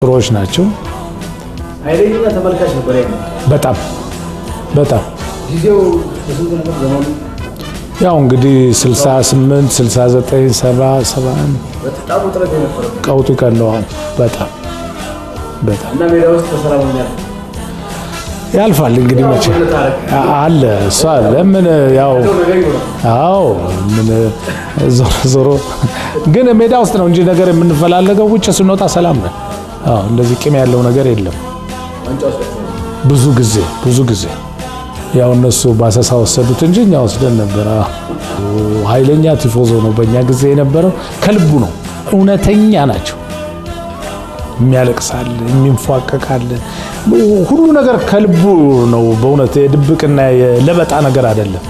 ጥሩዎች ናቸው። ኃይለኛ ተመልካች ነበር ያኔ። በጣም በጣም። ጊዜው በስንት ነበር ዘመኑ? ያው እንግዲህ 68፣ 69፣ 70፣ 71። በጣም ውጥረት የነበረው። ቀውጡ ቀን ነው። አሁን በጣም በጣም። እና ሜዳ ውስጥ በሰላም ነው የሚያልፈው። ያልፋል እንግዲህ መቼ አለ እሱ አለ ምን ያው ነገር ይኖራል። አዎ፣ ምን ዞሮ ዞሮ ግን ሜዳ ውስጥ ነው እንጂ ነገር የምንፈላለገው ውጭ ስንወጣ ሰላም ነን። አዎ፣ እንደዚህ ቂም ያለው ነገር የለም። ዋንጫ ወስዳችኋል። ብዙ ጊዜ ብዙ ጊዜ ያው እነሱ ባሰሳ ወሰዱት እንጂ እኛ ወስደን ነበር። አዎ፣ ኃይለኛ ቲፎዞ ነው በእኛ ጊዜ የነበረው። ከልቡ ነው፣ እውነተኛ ናቸው። የሚያለቅሳል፣ የሚንፏቀቃል፣ ሁሉ ነገር ከልቡ ነው። በእውነት የድብቅና የለበጣ ነገር አይደለም።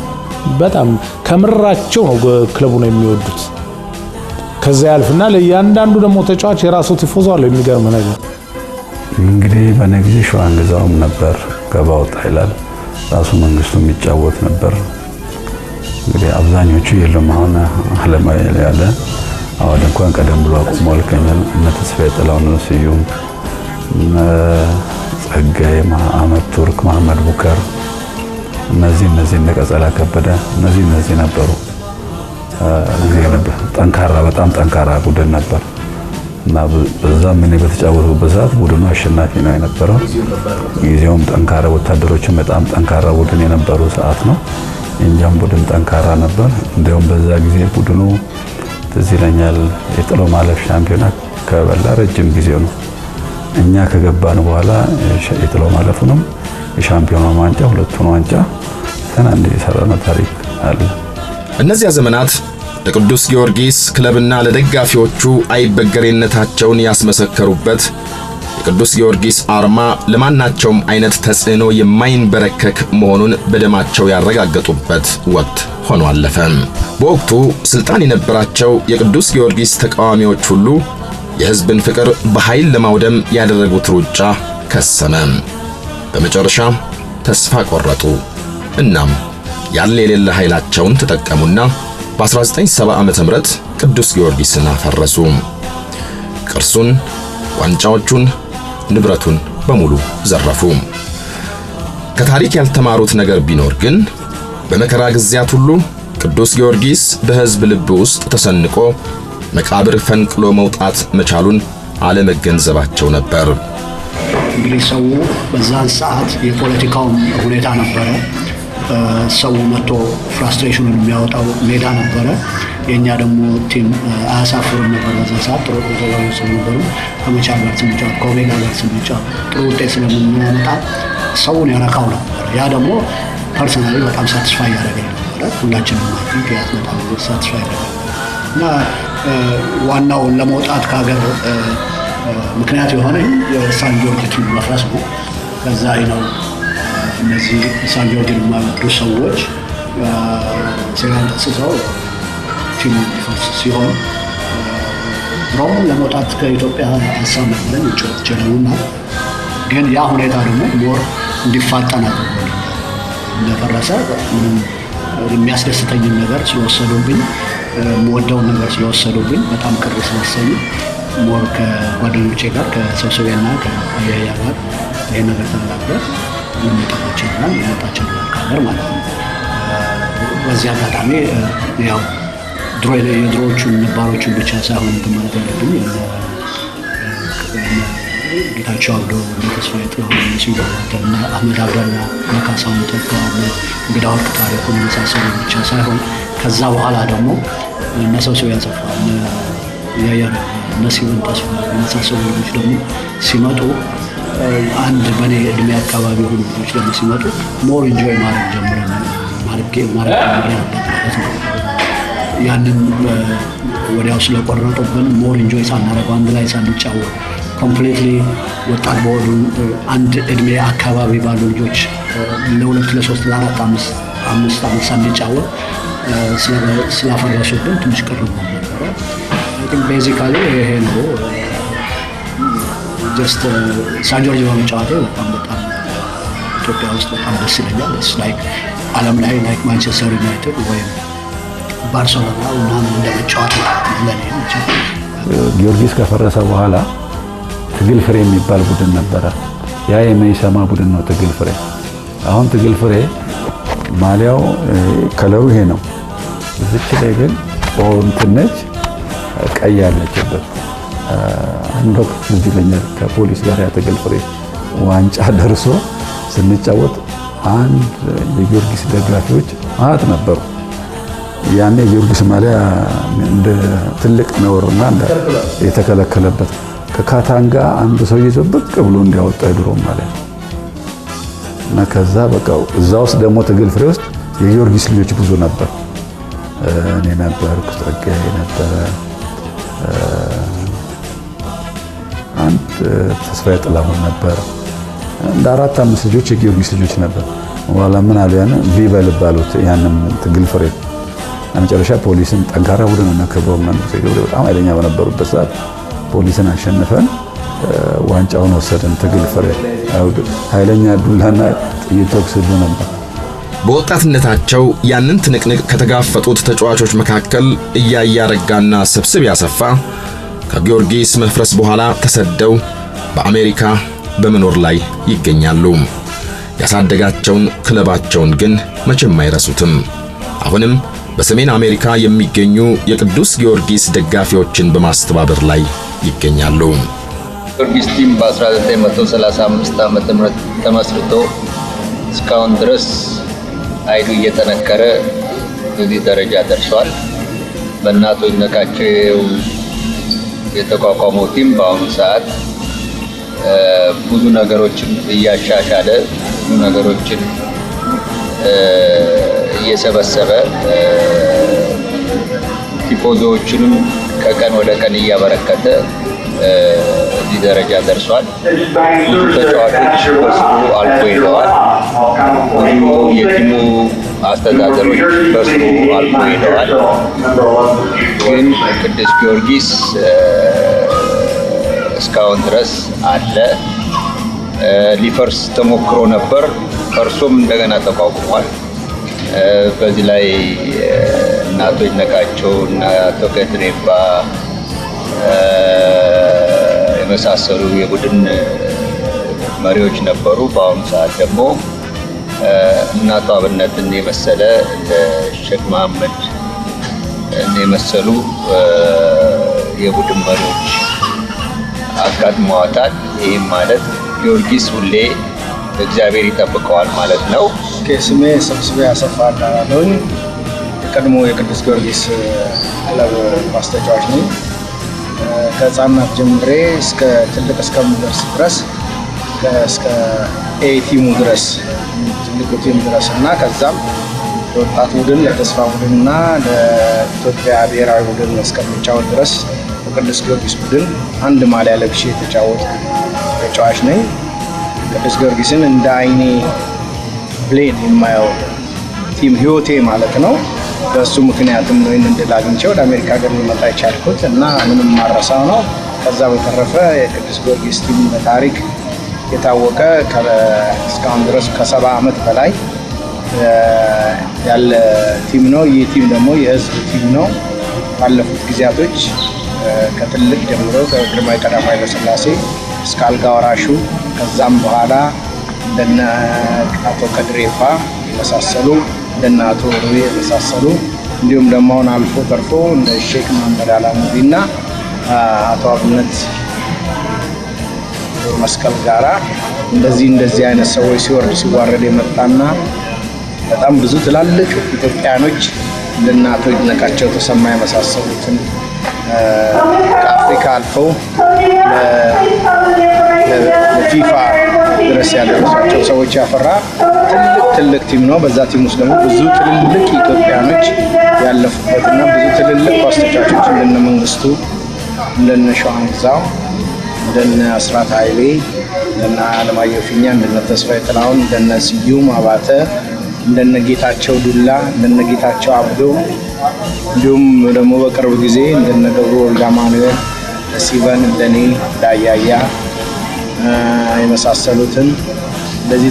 በጣም ከምራቸው ነው ክለቡ ነው የሚወዱት። ከዛ ያልፍና ለእያንዳንዱ ደግሞ ተጫዋች የራሱ ቲፎዞ አለው። የሚገርም ነገር። እንግዲህ በእኔ ጊዜ ሸዋን ግዛውም ነበር፣ ገባ ወጣ ይላል። ራሱ መንግስቱ የሚጫወት ነበር። እንግዲህ አብዛኞቹ የሉም። አሁን አለማዊ ያለ አሁን እንኳን ቀደም ብሎ አቁሟል። ከኛ እነ ተስፋዬ ጥላሁን፣ ስዩም፣ እነ ጸጋዬ፣ አህመድ ቱርክ፣ መሐመድ ቡከር፣ እነዚህ እነ ቀጸላ ከበደ፣ እነዚህ ነበሩ። ጊዜ ነበር። ጠንካራ፣ በጣም ጠንካራ ቡድን ነበር እና በዛም እኔ በተጫወቱበት ሰዓት ቡድኑ አሸናፊ ነው የነበረው። ጊዜውም ጠንካራ ወታደሮችን በጣም ጠንካራ ቡድን የነበሩ ሰዓት ነው። የእኛም ቡድን ጠንካራ ነበር። እንዲያውም በዛ ጊዜ ቡድኑ ትዝ ይለኛል የጥሎ ማለፍ ሻምፒዮና ከበላ ረጅም ጊዜው ነው። እኛ ከገባን በኋላ የጥሎ ማለፉንም የሻምፒዮና ዋንጫ ሁለቱን ዋንጫ አንድ የሰራነው ታሪክ አለ። እነዚያ ዘመናት ለቅዱስ ጊዮርጊስ ክለብና ለደጋፊዎቹ አይበገሬነታቸውን ያስመሰከሩበት፣ የቅዱስ ጊዮርጊስ አርማ ለማናቸውም አይነት ተጽዕኖ የማይንበረከክ መሆኑን በደማቸው ያረጋገጡበት ወቅት ሆኖ አለፈ። በወቅቱ ስልጣን የነበራቸው የቅዱስ ጊዮርጊስ ተቃዋሚዎች ሁሉ የሕዝብን ፍቅር በኃይል ለማውደም ያደረጉት ሩጫ ከሰመ። በመጨረሻ ተስፋ ቆረጡ። እናም ያለ የሌለ ኃይላቸውን ተጠቀሙና በ1970 ዓመተ ምህረት ቅዱስ ጊዮርጊስን አፈረሱ። ቅርሱን፣ ዋንጫዎቹን፣ ንብረቱን በሙሉ ዘረፉ። ከታሪክ ያልተማሩት ነገር ቢኖር ግን በመከራ ጊዜያት ሁሉ ቅዱስ ጊዮርጊስ በሕዝብ ልብ ውስጥ ተሰንቆ መቃብር ፈንቅሎ መውጣት መቻሉን አለመገንዘባቸው ነበር። እንግዲህ ሰው በዛን ሰዓት የፖለቲካውም ሁኔታ ነበረ። ሰው መጥቶ frustration ኑን የሚያወጣው ሜዳ ነበረ። የእኛ ደግሞ team አያሳፍርም ነበር። በዛ ሰዓት ጥሩ ጥሩ ተጫዋቾች ስለነበሩ ከመቻል ጋር ስንጫወት፣ ከኦሜጋ ጋር ስንጫወት ጥሩ ውጤት ስለምናመጣ ሰውን ያረካው ነበር። ያ ደግሞ personally በጣም satisfy ያደረገኝ ነበረ። ሁላችንም ማለት ያ በጣም satisfy ያደረገ እና ዋናውን ለመውጣት ከሀገር ምክንያት የሆነኝ የሳን ጆርጅ team መፍረስ ነው። ከዛ ነው እነዚህ ሳን ጆርጅን የማይወዱ ሰዎች ሴራን ጠስሰው team ኡ እንዲፈርስ ሲሆን፣ ድሮም ለመውጣት ከኢትዮጵያ ሀሳብ ነበረን ውጭ ወጥቼ ነው። ግን ያ ሁኔታ ደግሞ more እንዲፋጠን አድርጎልኛል። እንደፈረሰ ምንም የሚያስደስተኝን ነገር ስለወሰዱብኝ፣ የምወደውን ነገር ስለወሰዱብኝ በጣም ቅር ስላሰኙ more ከጓደኞቼ ጋር ከሰብስቤና ከአያያ ጋር ይህን ነገር ተነጋግረን ልንጠፋ ችለናል፣ ልንወጣ ችለናል ከሀገር ማለት ነው። በዚህ አጋጣሚ ያው ድሮ የድሮዎቹን ነባሮቹን ብቻ ሳይሆን እንትን ማለት ያለብኝ ጌታቸው አብዶ፣ እነ ተስፋዬ ጥላሁን፣ እነ ስዩም አባተ፣ እነ አህመድ አብደላ፣ እነ ካሳሁን ተካ፣ እነ እንግዳ ወርቅ ታሪኩን የመሳሰሉ ብቻ ሳይሆን ከዛ በኋላ ደግሞ እነ ሰብስቤ አሰፋ፣ እነ ያያ፣ እነ ሲሆን ተስፋ የመሳሰሉ ልጆች ደግሞ ሲመጡ፣ አንድ በእኔ እድሜ አካባቢ የሆኑ ልጆች ደግሞ ሲመጡ more enjoy ማድረግ ጀምረን ማድረግ ጀምሬ ነበር ማለት ነው። ያንን ወዲያው ስለቆረጡብን more enjoy ሳናደርገው፣ አንድ ላይ ሳንጫወት፣ completely ወጣት በሆኑ አንድ እድሜ አካባቢ ባሉ ልጆች ለ2፣ ለ3፣ ለ4፣ 5 ዓመት ሳንጫወት ስላፈረሱብን ትንሽ ቅር ብሎን ነበረ። Basically ይሄ ነው። Just ሳን ጆርጅ በመጫወቴ በጣም በጣም ኢትዮጵያ ውስጥ በጣም ደስ ይለኛል። Like ዓለም ላይ like ማንቸስተር ዩናይትድ ወይም ባርሰሎና ምናምን እንደመጫወት ማለት ነው ለእኔ። ጊዮርጊስ ከፈረሰ በኋላ ትግል ፍሬ የሚባል ቡድን ነበረ። ያ የመኢሰማ ቡድን ነው ትግል ፍሬ። አሁን ትግል ፍሬ ማሊያው ከለሩ ይሄ ነው። እዚች ላይ ግን እንትን ነች፣ ቀይ ያለችበት። አንድ ወቅት ትዝ ይለኛል ከፖሊስ ጋር ያ ትግል ፍሬ ዋንጫ ደርሶ ስንጫወት አንድ የጊዮርጊስ ደጋፊዎች ማለት ነበሩ። ያኔ የጊዮርጊስ ማሊያ እንደ ትልቅ ነውርና የተከለከለበት ከካታንጋ አንድ ሰው ይዞ ብቅ ብሎ እንዲያወጣ የድሮ ማሊያ እና ከዛ በቃ እዛ ውስጥ ደግሞ ትግል ፍሬ ውስጥ የጊዮርጊስ ልጆች ብዙ ነበር። እኔ ነበርኩ፣ ጸጋዬ ነበረ፣ አንድ ተስፋዬ ጥላሁን ነበር። እንደ 4-5 ልጆች የጊዮርጊስ ልጆች ነበር። በኋላ ምን አሉ ያንን ቪበል ባሉት ያንን ትግል ፍሬ መጨረሻ ፖሊስን ጠንካራ ቡድን ነው ክብሮም እና ንጉሴ ገብሬ በጣም ኃይለኛ በነበሩበት ሰዓት ፖሊስን አሸንፈን ዋንጫውን ወሰድን። ትግል ፍሬ ኃይለኛ ዱላና ጥይት ተኩስ ሁሉ ነበር። በወጣትነታቸው ያንን ትንቅንቅ ከተጋፈጡት ተጫዋቾች መካከል እያያ ረጋና ሰብስቤ አሰፋ ከጊዮርጊስ መፍረስ በኋላ ተሰደው በአሜሪካ በመኖር ላይ ይገኛሉ። ያሳደጋቸውን ክለባቸውን ግን መቼም አይረሱትም። አሁንም በሰሜን አሜሪካ የሚገኙ የቅዱስ ጊዮርጊስ ደጋፊዎችን በማስተባበር ላይ ይገኛሉ። ጊዮርጊስ team በ1935 ዓመተ ምህረት ተመስርቶ እስካሁን ድረስ ኃይሉ እየጠነከረ እዚህ ደረጃ ደርሷል። በእነ አቶ ይድነቃቸው የተቋቋመው team በአሁኑ ሰዓት ብዙ ነገሮችን እያሻሻለ ብዙ ነገሮችን እየሰበሰበ ቲፎዞዎችንም ከቀን ወደ ቀን እያበረከተ እዚህ ደረጃ ደርሷል። ብዙ ተጫዋቾች በስሩ አልፎ ሄደዋል። ብዙ የቲሙ አስተዳደሮች በስሩ አልፎ ሄደዋል። ግን ቅዱስ ጊዮርጊስ እስካሁን ድረስ አለ። ሊፈርስ ተሞክሮ ነበር። ፈርሶም እንደገና ተቋቁሟል። በዚህ ላይ እነ አቶ ይድነቃቸው እና አቶ ገድሬባ የመሳሰሉ የቡድን መሪዎች ነበሩ። በአሁኑ ሰዓት ደግሞ እነ አቶ አብነትን የመሰለ እንደ ሼክ መሐመድ የመሰሉ የቡድን መሪዎች አጋጥመዋታል። ይህም ማለት ጊዮርጊስ ሁሌ እግዚአብሔር ይጠብቀዋል ማለት ነው። ስሜ ሰብስቤ አሰፋ እባላለሁኝ። የቀድሞ የቅዱስ ጊዮርጊስ ክለብ ኳስ ተጫዋች ነኝ። ከህፃናት ጀምሬ እስከ ትልቅ እስከምደርስ ድረስ እስከ A team ኡ ድረስ ትልቁ team ድረስ እና ከዛም ለወጣት ቡድን ለተስፋ ቡድን እና ለኢትዮጵያ ብሔራዊ ቡድን እስከምጫወት ድረስ በቅዱስ ጊዮርጊስ ቡድን አንድ ማሊያ ለብሼ የተጫወትኩ ተጫዋች ነኝ። ቅዱስ ጊዮርጊስን እንደ አይኔ ብሌን የማየው team ህይወቴ ማለት ነው። በሱ ምክንያትም ነው ይህንን ድል አግኝቼ ወደ አሜሪካ ሀገር ልመጣ የቻልኩት እና ምንም ማረሳው ነው። ከዛ በተረፈ የቅዱስ ጊዮርጊስ team በታሪክ የታወቀ እስካሁን ድረስ ከ70 ዓመት በላይ ያለ team ነው። ይህ team ደግሞ የህዝብ team ነው። ባለፉት ጊዜያቶች ከትልቅ ጀምሮ ከግርማዊ ቀዳማዊ ኃይለ ሥላሴ እስከ አልጋ ወራሹ ከዛም በኋላ እንደነ አቶ ከድሬባ የመሳሰሉ እንደነ አቶ ሩዌ የመሳሰሉ እንዲሁም ደግሞ አሁን አልፎ ተርፎ እንደ ሼክ መሐመድ አላሙዲ እና አቶ አብነት መስቀል ጋራ እንደዚህ አይነት ሰዎች ሲወርድ ሲዋረድ የመጣና በጣም ብዙ ትላልቅ ኢትዮጵያኖች እንደነ አቶ ይድነቃቸው ተሰማ የመሳሰሉትን ከአፍሪካ አልፈው ለፊፋ ድረስ ያደረሷቸው ሰዎች ያፈራ ትልቅ team ነው። በዛ team ውስጥ ደግሞ ብዙ ትልልቅ ኢትዮጵያኖች ያለፉበትና ብዙ ትልልቅ ኳስ ተጫዋቾች እንደነ መንግስቱ፣ እንደነ ሸዋንግዛው፣ እንደነ አስራት ኃይሌ፣ እንደነ አለማየሁ ፊኛ፣ እንደነ ተስፋዬ ጥላሁን፣ እንደነ ስዩም አባተ፣ እንደነ ጌታቸው ዱላ፣ እንደነ ጌታቸው አብዶ እንዲሁም ደግሞ በቅርብ ጊዜ እንደነ ገብሩ ወልደ አማኑኤል፣ ሲቨን፣ እንደኔ ዳያያ የመሳሰሉትን እንደዚህ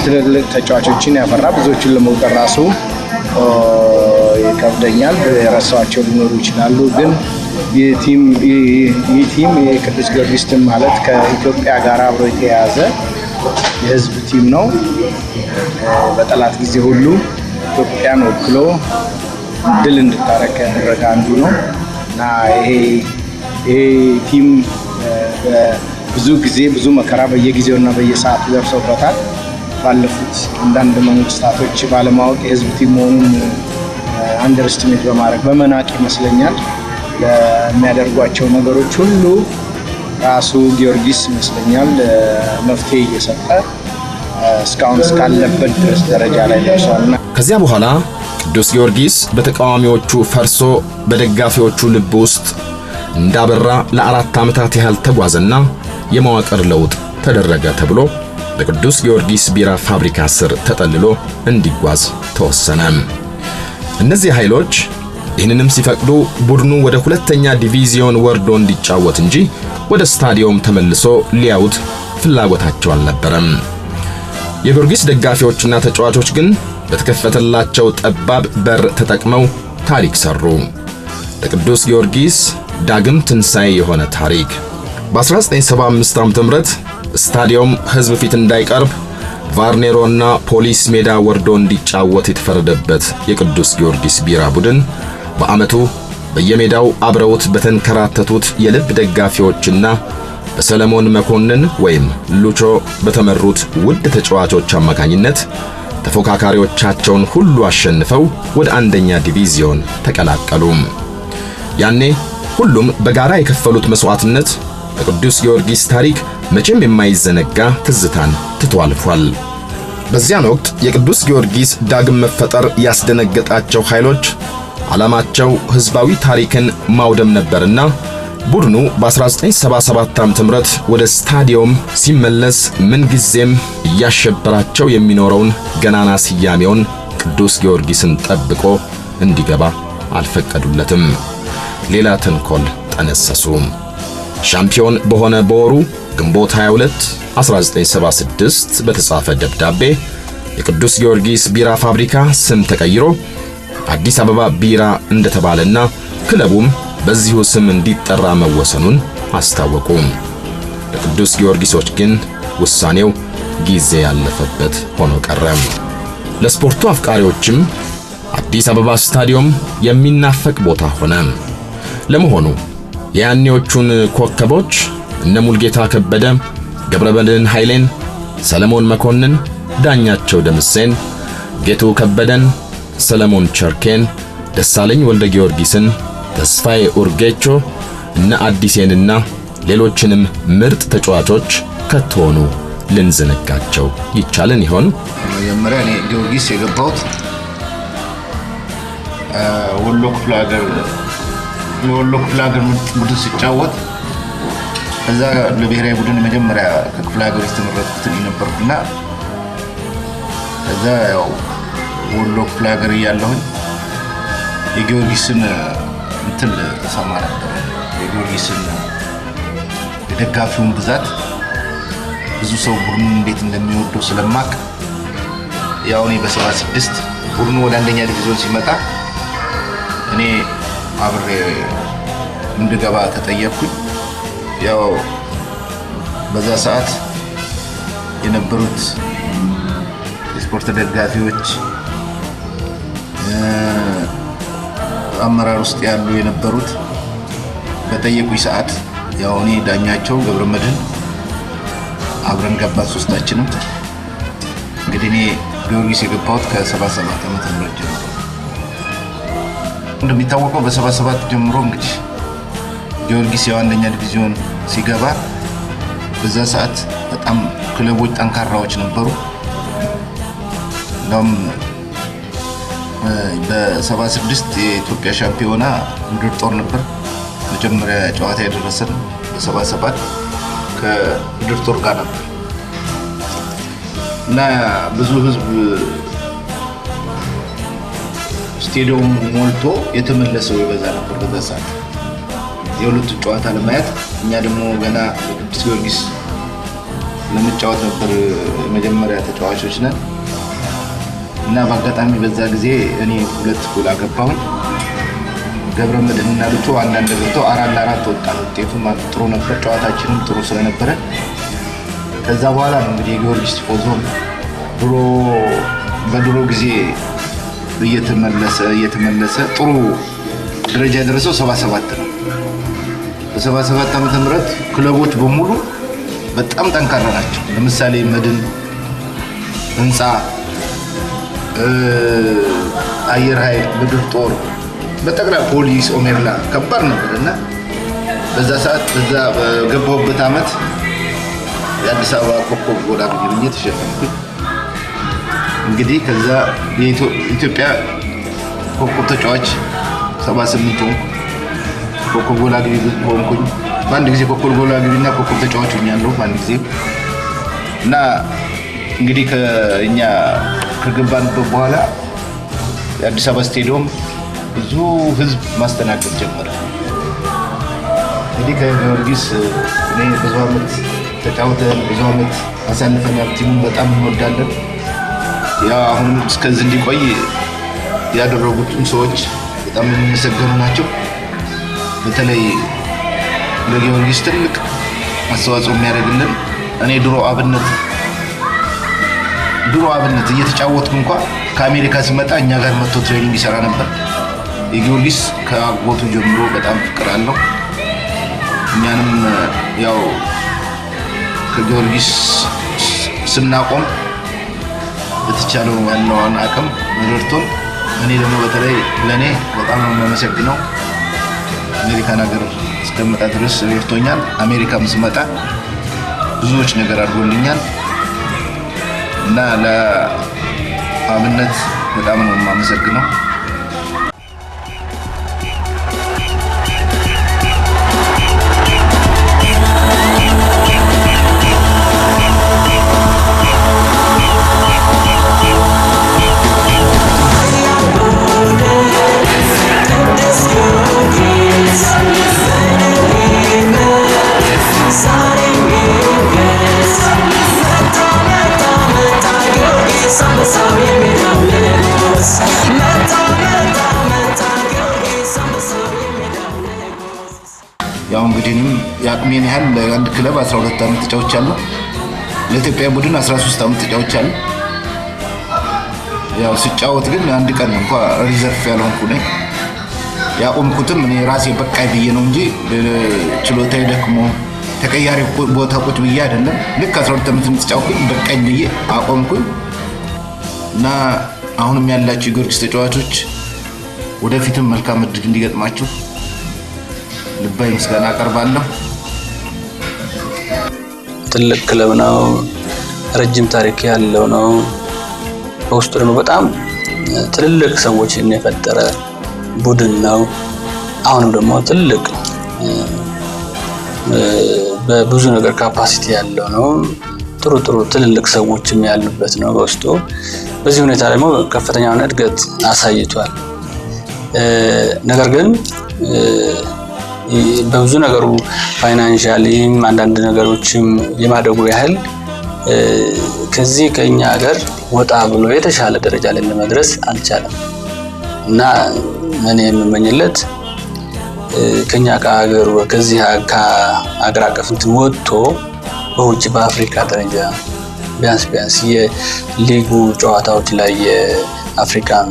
ትልልቅ ተጫዋቾችን ያፈራ ብዙዎችን ለመቁጠር ራሱ ይከብደኛል። የረሳኋቸው ሊኖሩ ይችላሉ። ግን ይህ team የቅዱስ ጊዮርጊስ team ማለት ከኢትዮጵያ ጋር አብሮ የተያያዘ የህዝብ team ነው። በጠላት ጊዜ ሁሉ ኢትዮጵያን ወክሎ ድል እንድታረግ ያደረገ አንዱ ነው እና ይሄ team ብዙ ጊዜ ብዙ መከራ በየጊዜውና በየሰዓቱ ደርሶበታል። ባለፉት አንዳንድ መንግስታቶች ባለማወቅ የህዝብ team መሆኑን underestimate በማድረግ በመናቅ ይመስለኛል ለሚያደርጓቸው ነገሮች ሁሉ ራሱ ጊዮርጊስ ይመስለኛል መፍትሄ እየሰጠ እስካሁን እስካለበት ድረስ ደረጃ ላይ ደርሷል። ከዚያ በኋላ ቅዱስ ጊዮርጊስ በተቃዋሚዎቹ ፈርሶ በደጋፊዎቹ ልብ ውስጥ እንዳበራ ለ4 ዓመታት ያህል ተጓዘና የመዋቅር ለውጥ ተደረገ ተብሎ በቅዱስ ጊዮርጊስ ቢራ ፋብሪካ ስር ተጠልሎ እንዲጓዝ ተወሰነ። እነዚህ ኃይሎች ይህንንም ሲፈቅዱ ቡድኑ ወደ 2ኛ ዲቪዚዮን ወርዶ እንዲጫወት እንጂ ወደ ስታዲየም ተመልሶ ሊያዩት ፍላጎታቸው አልነበረም። የጊዮርጊስ ደጋፊዎችና ተጫዋቾች ግን በተከፈተላቸው ጠባብ በር ተጠቅመው ታሪክ ሰሩ። ለቅዱስ ጊዮርጊስ ዳግም ትንሣኤ የሆነ ታሪክ። በ1975 ዓ.ም ስታዲየም ህዝብ ፊት እንዳይቀርብ ቫርኔሮና ፖሊስ ሜዳ ወርዶ እንዲጫወት የተፈረደበት የቅዱስ ጊዮርጊስ ቢራ ቡድን በአመቱ በየሜዳው አብረውት በተንከራተቱት የልብ ደጋፊዎችና በሰለሞን መኮንን ወይም ሉቾ በተመሩት ውድ ተጫዋቾች አማካኝነት ተፎካካሪዎቻቸውን ሁሉ አሸንፈው ወደ 1ኛ ዲቪዚዮን ተቀላቀሉ። ያኔ ሁሉም በጋራ የከፈሉት መስዋዕትነት በቅዱስ ጊዮርጊስ ታሪክ መቼም የማይዘነጋ ትዝታን ትቶ አልፏል። በዚያን ወቅት የቅዱስ ጊዮርጊስ ዳግም መፈጠር ያስደነገጣቸው ኃይሎች ዓላማቸው ህዝባዊ ታሪክን ማውደም ነበርና ቡድኑ በ1977 ዓ.ም ወደ ስታዲየም ሲመለስ ምን ጊዜም እያሸበራቸው የሚኖረውን ገናና ስያሜውን ቅዱስ ጊዮርጊስን ጠብቆ እንዲገባ አልፈቀዱለትም። ሌላ ተንኮል ጠነሰሱ። ሻምፒዮን በሆነ በወሩ ግንቦት 22 1976 በተጻፈ ደብዳቤ የቅዱስ ጊዮርጊስ ቢራ ፋብሪካ ስም ተቀይሮ አዲስ አበባ ቢራ እንደተባለና ክለቡም በዚሁ ስም እንዲጠራ መወሰኑን አስታወቁ። ለቅዱስ ጊዮርጊሶች ግን ውሳኔው ጊዜ ያለፈበት ሆኖ ቀረ። ለስፖርቱ አፍቃሪዎችም አዲስ አበባ ስታዲየም የሚናፈቅ ቦታ ሆነ። ለመሆኑ የያኔዎቹን ኮከቦች እነ ሙልጌታ ከበደ፣ ገብረመድህን ኃይሌን፣ ሰለሞን መኮንን፣ ዳኛቸው ደምሴን፣ ጌቱ ከበደን፣ ሰለሞን ቸርኬን፣ ደሳለኝ ወልደ ጊዮርጊስን፣ ተስፋዬ ኡርጌቾ እነ አዲሴንና ሌሎችንም ምርጥ ተጫዋቾች ከቶኑ ልንዘነጋቸው ይቻልን ይሆን? መጀመሪያ እኔ ጊዮርጊስ የገባሁት ወሎ ክፍለ ሀገር የወሎ ክፍለ ሀገር ቡድን ሲጫወት እዛ ለብሔራዊ ቡድን መጀመሪያ ከክፍለ ሀገር የተመረጥኩት እኔ ነበርኩና እዛ ያው ወሎ ክፍለ ሀገር እያለሁኝ የጊዮርጊስን እንትን እሰማ ነበር። የጊዮርጊስን የደጋፊውን ብዛት ብዙ ሰው ቡድኑን እንዴት እንደሚወደው ስለማቅ ያው እኔ በ76 ቡድኑ ወደ 1ኛ ዲቪዚዮን ሲመጣ እኔ አብሬ እንድገባ ተጠየቅኩኝ። ያው በዛ ሰዓት የነበሩት የስፖርት ደጋፊዎች አመራር ውስጥ ያሉ የነበሩት በጠየቁኝ ሰዓት ያው እኔ ዳኛቸው ገብረመድህን አብረን ገባን ሶስታችንም። እንግዲህ እኔ ጊዮርጊስ የገባሁት ከ77 ዓመተ ምህረት ጀምሮ እንደሚታወቀው በ77 ጀምሮ እንግዲህ ጊዮርጊስ ያው 1ኛ ዲቪዚዮን ሲገባ በዛ ሰዓት በጣም ክለቦች ጠንካራዎች ነበሩ። እንደውም በ76 የኢትዮጵያ ሻምፒዮና ምድር ጦር ነበር መጀመሪያ ጨዋታ የደረሰን በ77 ከምድር ጦር ጋር ነበር እና ብዙ ህዝብ ስቴዲየም ሞልቶ የተመለሰው ይበዛ ነበር በዛ ሰዓት የሁለቱ ጨዋታ ለማየት። እኛ ደግሞ ገና ቅዱስ ጊዮርጊስ ለመጫወት ነበር የመጀመሪያ ተጫዋቾች ነን እና በአጋጣሚ በዛ ጊዜ እኔ 2 ጎል አገባሁኝ። ገብረ መድህንና ልቶ አንዳንድ ገብተው 4-4 ወጣ። ውጤቱ ጥሩ ነበር፣ ጨዋታችንም ጥሩ ስለነበረ ከዛ በኋላ ነው እንግዲህ የጊዮርጊስ ቲፎዞ ድሮ በድሮ ጊዜ እየተመለሰ ጥሩ ደረጃ የደረሰው 77 ነው። በ77 ዓመተ ምህረት ክለቦች በሙሉ በጣም ጠንካራ ናቸው። ለምሳሌ መድን፣ ህንፃ፣ አየር ኃይል፣ ምድር ጦር፣ በጠቅላላ ፖሊስ፣ ኦሜርላ ከባድ ነበርና በዛ ሰዓት በዛ በገባሁበት አመት የአዲስ አበባ ኮከብ ጎል አግቢ ሆኜ ተሸለምኩኝ። እንግዲህ ከዛ የኢትዮጵያ ኮከብ ተጫዋች 78 ሆንኩ። ኮከብ ጎል አግቢ ሆንኩኝ። በአንድ ጊዜ ኮከብ ጎል አግቢና ኮከብ ተጫዋች ሆኛለሁ በአንድ ጊዜ። እና እንግዲህ ከኛ ከገባንበት በኋላ የአዲስ አበባ ስቴዲየም ብዙ ህዝብ ማስተናገድ ጀመረ። እንግዲህ ከጊዮርጊስ እኔ ብዙ አመት ተጫውተን ብዙ አመት አሳልፈናል። ቲሙን በጣም እንወዳለን። ያው አሁንም እስከዚህ እንዲቆይ ያደረጉትም ሰዎች በጣም የሚመሰገኑ ናቸው። በተለይ ለጊዮርጊስ ትልቅ አስተዋጽኦ የሚያደርግልን እኔ ድሮ አብነት እየተጫወትኩ እንኳን ከአሜሪካ ሲመጣ እኛ ጋር መጥቶ training ይሰራ ነበር። የጊዮርጊስ ከአጎቱ ጀምሮ በጣም ፍቅር አለው። እኛንም ያው ከጊዮርጊስ ስናቆም በተቻለው ያለውን አቅም ረድቶን እኔ ደግሞ በተለይ ለኔ በጣም ነው የማመሰግነው። አሜሪካን ሀገር እስከመጣ ድረስ ረድቶኛል። አሜሪካም ስመጣ ብዙዎች ነገር አድርጎልኛል እና ለአብነት በጣም ነው የማመሰግነው። ያው እንግዲህ እኔም የአቅሜን ያህል ለአንድ ክለብ 12 ዓመት ተጫውቻለሁ። ለኢትዮጵያ ቡድን 13 ዓመት ተጫውቻለሁ። ያው ስጫወት ግን አንድ ቀን እንኳን reserve ያልሆንኩ ነኝ። ያቆምኩትም እኔ ራሴ በቃኝ ብዬ ነው እንጂ ችሎታዬ ደክሞ ተቀያሪ ቦታ ቁጭ ብዬ አይደለም። ልክ 12 ዓመት ተጫወትኩኝ በቃኝ ብዬ አቆምኩኝ። እና አሁንም ያላችሁ የጊዮርጊስ ተጫዋቾች ወደፊትም መልካም እድል እንዲገጥማችሁ ልባዊ ምስጋና አቀርባለሁ። ትልቅ ክለብ ነው። ረጅም ታሪክ ያለው ነው። በውስጡ ደግሞ በጣም ትልልቅ ሰዎችን የፈጠረ ቡድን ነው። አሁንም ደግሞ ትልቅ በብዙ ነገር capacity ያለው ነው። ጥሩ ጥሩ ትልልቅ ሰዎችም ያሉበት ነው በውስጡ። በዚህ ሁኔታ ደግሞ ከፍተኛ የሆነ እድገት አሳይቷል። ነገር ግን በብዙ ነገሩ financially ም አንዳንድ ነገሮችም የማደጉ ያህል ከዚህ ከኛ ሀገር ወጣ ብሎ የተሻለ ደረጃ ላይ ለመድረስ አልቻለም። እና እኔ የምመኝለት ከኛ ከሀገሩ ከዚህ ከሀገር አቀፍ እንትን ወጥቶ በውጭ በአፍሪካ ደረጃ ቢያንስ ቢያንስ የሊጉ ጨዋታዎች ላይ የአፍሪካን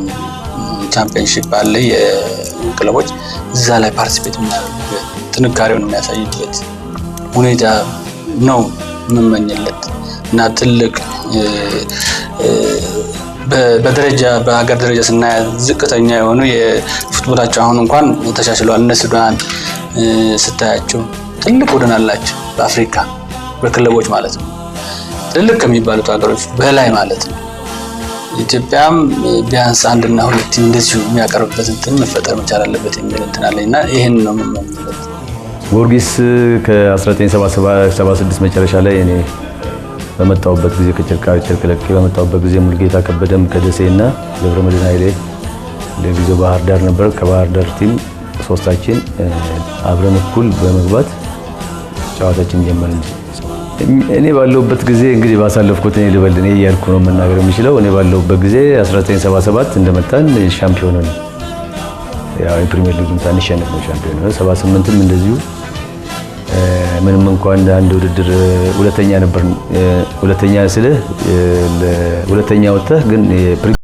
championship አለ የክለቦች እዛ ላይ participate የሚያደርጉበት ጥንካሬውን የሚያሳይበት ሁኔታ ነው የምመኝለት። እና ትልቅ በደረጃ በሀገር ደረጃ ስናይ ዝቅተኛ የሆኑ የ football ኣቸው አሁን እንኳን ተሻሽለዋል። እነ ሱዳን ስታያቸው ትልቅ ቡድን አላቸው በአፍሪካ በክለቦች ማለት ነው። ትልቅ ከሚባሉት ሀገሮች በላይ ማለት ነው። ኢትዮጵያም ቢያንስ አንድና ሁለት እንደዚሁ የሚያቀርብበት እንትን መፈጠር መቻል አለበት የሚል እንትን አለኝና ይሄን ነው የምመኝለት። ጊዮርጊስ ከ1976 መጨረሻ ላይ እኔ በመጣሁበት ጊዜ ከጨርቃ ጨርቅ ለቅቄ በመጣሁበት ጊዜ ሙሉጌታ ከበደም ከደሴና ገብረመድህን ኃይሌ ለጊዜው ባህር ዳር ነበር። ከባህር ዳር team ሶስታችን አብረን እኩል በመግባት ጨዋታችን ጀመርን። እኔ ባለሁበት ጊዜ እንግዲህ ባሳለፍኩት እኔ ልበል እኔ እያልኩ ነው መናገር የምችለው። እኔ ባለሁበት ጊዜ 1977 እንደመጣን ሻምፒዮን ሆነን ያው የፕሪሚየር ሊጉን ሳንሸነፍ ነው ሻምፒዮን የሆነው። 78ም እንደዚሁ ምንም እንኳን አንድ ውድድር ሁለተኛ ነበር። ሁለተኛ ስልህ ሁለተኛ ወጥተህ ግን የፕሪሚየር